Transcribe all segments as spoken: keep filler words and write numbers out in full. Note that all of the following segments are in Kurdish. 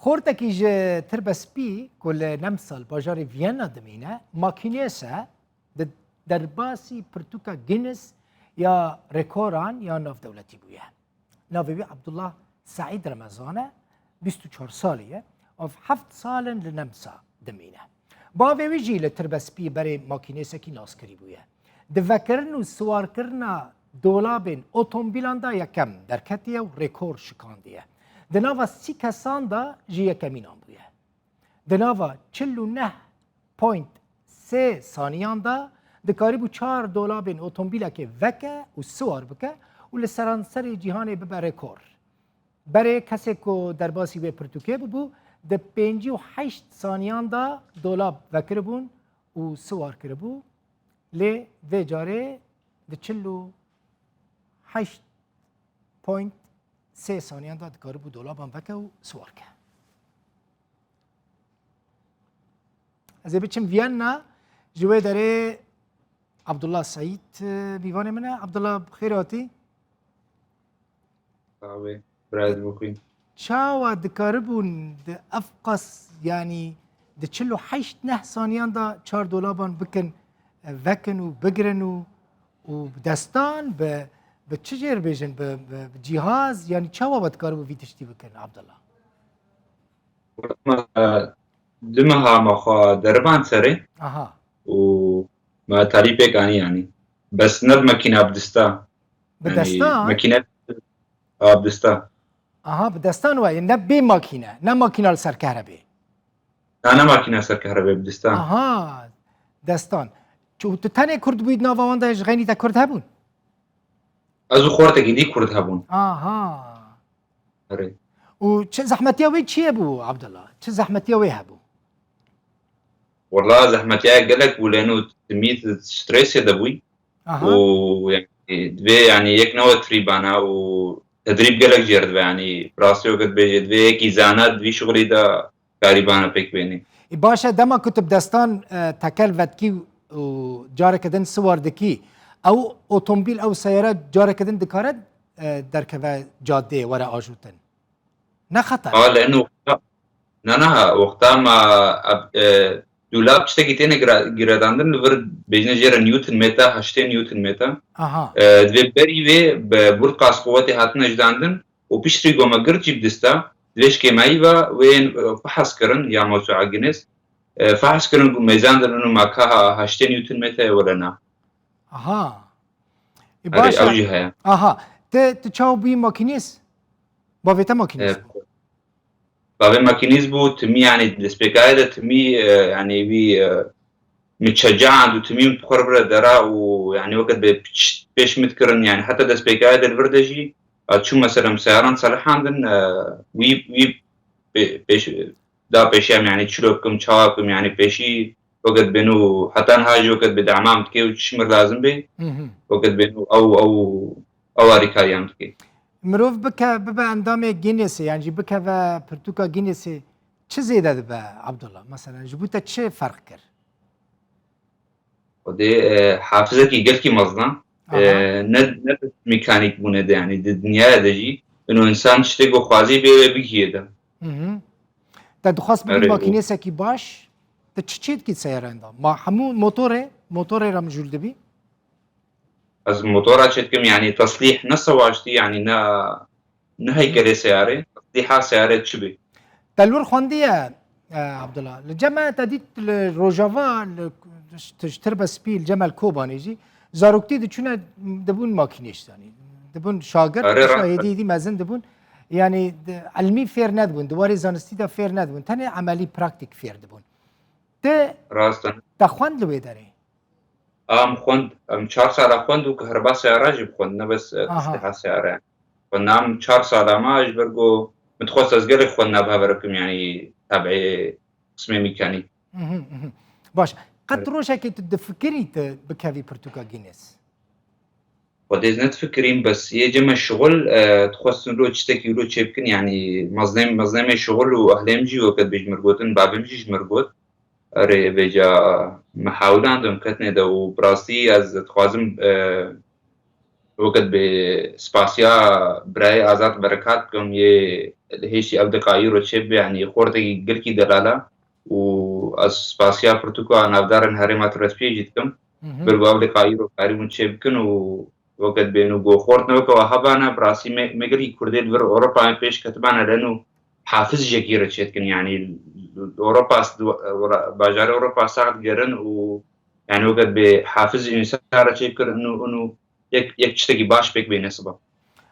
Qortekî ji Tirbespî ku li Nemsa li bajarê Vienna dimîne, makînês e, di derbasî pirtûka Guinness ya rekoran ya navdewletî bûye. Navê wî Abdullah Seîd Remezan e, bîst û çar salî ye, ev heft sal in li Nemsa dimîne. Bavê wî jî li Tirbespî berê makînêsekî naskirî bûye. Di vekirin û siwarkirina dolabên otomobîlan de yekem derketiye û rekor şikandiye. Di nava sî kesan de jî yekemînan bûye. Di nava çil û neh point sê saniyan de dikarîbû çar dolabên otomobîlekê veke û siwar bike û li seranserê cîhanê bibe rekor. Berê kesê ku derbasî wê pirtûkê bûbû, di pêncî û heşt saniyan de dolab vekiribûn û siwar kiribû. Lê vê carê di çil û heşt point sê saniyan de dikaribû dolaban veke û siwar ke. Ez ê biçim Vienna, ji wê derê Abdullah Seîd, e, mîvanê min e. Abdullah, bi xêr hatî. Sağ ol, biraz bixwîn. Çawa dikaribûn di ev qas, yanî di çil û heşt neh saniyan de çar dolaban bikin, e, vekin û bigirin û, û bi destan, bi, bi çi jê re bêjin, bi, bi, bi cîhaz, yanî çawa we dikaribû vî tiştî bikin, Abdullah? Wexta me, e, du meha me xwe deriband serê Aha. û me talî pêk anî, yanî. Bes ne bi makîna, bi dista. Bi Yanî, destan? Makîne, a, bi dista. Aha, bi destan we, ne bê makîne, ne makîna li ser kehrebê. Na, ne makîna ser kehrebê, bi dista. Aha, destan. Çi, tu tenê Kurd bûyî di nava wan de, ji xeynî te Kurd hebûn? Ez û xortekî dî Kurd hebûn. Aha. Erê. Û çi zehmetiya wê çi ye bû, Abdullah? Çi zehmetiya wê hebû? Wela zehmetiya gelek bû, lê û timî stresê de bûy. Aha. Û, yanî, divê, yanî, yek ne we trîbana û tedrîb gelek jê re dibe, yanî, bi rastî weke dibêje, divê yekî zana di vî şixulî de karîbana pêk bênê. Ê, baş e, dema ku tu bi destan, e, tekel vetkî û careke din siwar dikî, ew otomobîl, ew seyare careke din dikare, e, derkeve cadeyê, were ajotin? Ne xeter. A, lê eno wexta, na, na, wexta me, e, dûlab tiştekî têne gira-, giredandin, li vir bêjine jê re newton metre, heştê newton metre. Aha. E, divê berî wê bi burd qas quwetê hatine jidandin û piştrî ku me girt jî bi dista, divê ji kêmayî ve wê yên, e, fehs kirin ya mewsûa Guinness, e, fehs kirin ku mêzandin û me ka ha-, heştê newton metre ye were na. Aha. E, Erê, baş ew e. Jî heye. Aha. Te, tu çawa bûyî makînîst? Bavê te makînîst E, bû? Bavê makînîst bû, timî, yanî, destpêkayê de timî, e, yanî, wî, e, min çecand û timî min xwe re dera û, yanî, weke dibê piç-, pêş min dikirin, yanî, heta destpêkayê de li vir de jî, e, çû, mesela, min seyaran selihandin, e, wî, wî pê-, pêş, da pêşiya min, yanî, çilo bikim, çawa bikim, yanî, pêşî weke dibên û heta niha jî weke dibê dema min dike û çi ji min re lazim bê, Mhm. weke dibên û ew, ew, ew alîkariya min dike. Mirov bike, bibe endamê Guinnessê, yan jî bikeve pirtûka Guinnessê, çi zêde dibe, Abdullah? Mesela, ji bo te çi ferq kir? Xwedê, e, hafizekî gelkî mezin e. Aha. E, ne, ne bi mekanîk bûne de, yanî di dinyaya de jî, ino însan tiştê ku xwazî bê wê bigihê de. Mhm. Te dixwest bibî Erê, û makînêsekî baş, te çi çê dikî seyaran de? Ma hemû motorê, motorê re mijûl dibî? Ez motora çê dikim, yanî teslîh ne sewaştî, yanî ne, ne heykelê seyarê, teslîha seyarê çi bî? Te li wir xwendiye, e, Abdullah. Li cem me te dît li Rojava, li, tu ji Tirbespî, li cem me li Kobanê jî, zaroktî diçûne, dibûn makînêş, yanî. Dibûn şagird, Erê, rast e. Hêdî hêdî mezin dibûn. Yanî, di, ilmî fêr nedibûn, di warê zanistî de fêr nedibûn. Tenê emelî, praktîk fêr dibûn. Te, Rast e. Te xwend li wê derê? Em xwend, em çar sala xwend û kahreba seyara jî bixwend, ne bes, e, Aha. Teslîha seyara. Xwendam çar sala me ji ber ku min dixwest ez gelek xwendina bi hev re bikim, yanî tabiî qismê mîkanîk. Mhm, mhm. Baş. Qet Evet. rojekê tu difikirî tu bikevî pirtûka Guinness? Xwedê ez nedifikirîm, bes yê cem me şixul, e, dixwestin wilo tiştekî wilo çê bikin, yanî mezlêm, mezlêmê şixul û ehlê min jî weke dibê ji min re gotin, bavê min jî ji min re got. Erê, vêca me hewlandin, ketine de û bi rastî ez dixwazim, e, Wekî bê spasiya birayê Azad Berekat bikim, yê hêşî ew diqa îro çêbibe, yanî xortekî gelkî delal e û ez spasiya pirtûka navdarên herêma Tirespiyê jî dikim. Hı hı. Bir bi ew diqa îro karîbûn çêbikin û wekî bê nû go xort ne weke we hebane, bi rastî me, me gelkî Kurdê li vir Ewropayê pêş ketibane, lenû hafiz jekî re çêdikin, yanî Ewropa, bajarê Ewropa sax digerin û yanî wekî bê hafiz însan re çêbikin û, û yek, yek tiştekî baş pêk bêne siba.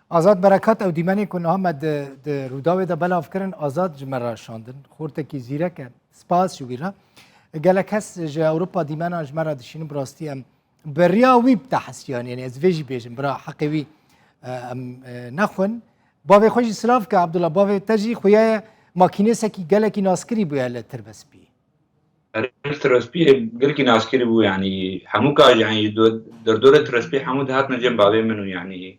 Azad Berekat, ew dîmenê ku niha me di, di Rûdawê de belav kirin, Azad ji me re şandin. Xortekî zîrek e. Spas ji wî re. Gelek kes ji Ewropa dîmena ji me re dişînin, bi rastî em bi riya wî bi te hesiyan, yanî ez vê jî bêjim, bira heqê wî, e, em, e, nexwin. Bavê xwe jî silav ke, Abdullah, bavê te jî xuya ye makînêsekî gelekî naskirî bûye li Tirbespî. Erê, Tirespiyê gelkî naskirî bû, yanî hemû ka, yanî do-, derdorê Tirespiyê hemû dihatin cem bavê min û yanî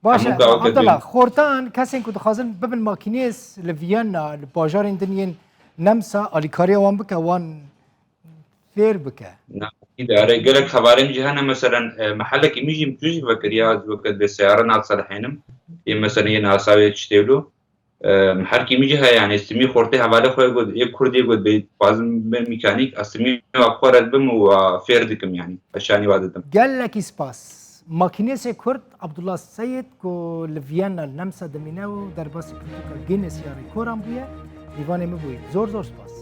Baş e, hemû ka weke Abdullah, dûn. Xortan kesên ku dixwazin bibin makînês li Viyana, li bajarên din yên Nemsa, alîkariya wan bike, wan fêr bike. Na, îdare, gelek hevalên jî hene, meselen, e, mehelekî min jî tu jî vekiriya, ez weke dê seyare naselihênim. Yê meselen yê nasawê çi tê wilo. E, mehelkî min jî heye, yanî simî xortê hevalê xwe got, yê Kurdê got, bê dixwazim bim mîkanîk, ez simî wa xwe red bim û wa fêr dikim, yanî, ez şanî wa didim. Gelekî spas. Makînêsê Kurd Abdullah Seyid ku li Viyana li Nemsa dimîne û derbasî pirtûka Guinness ya rêkoran bûye, dîvanê min bûyî. Zor zor spas.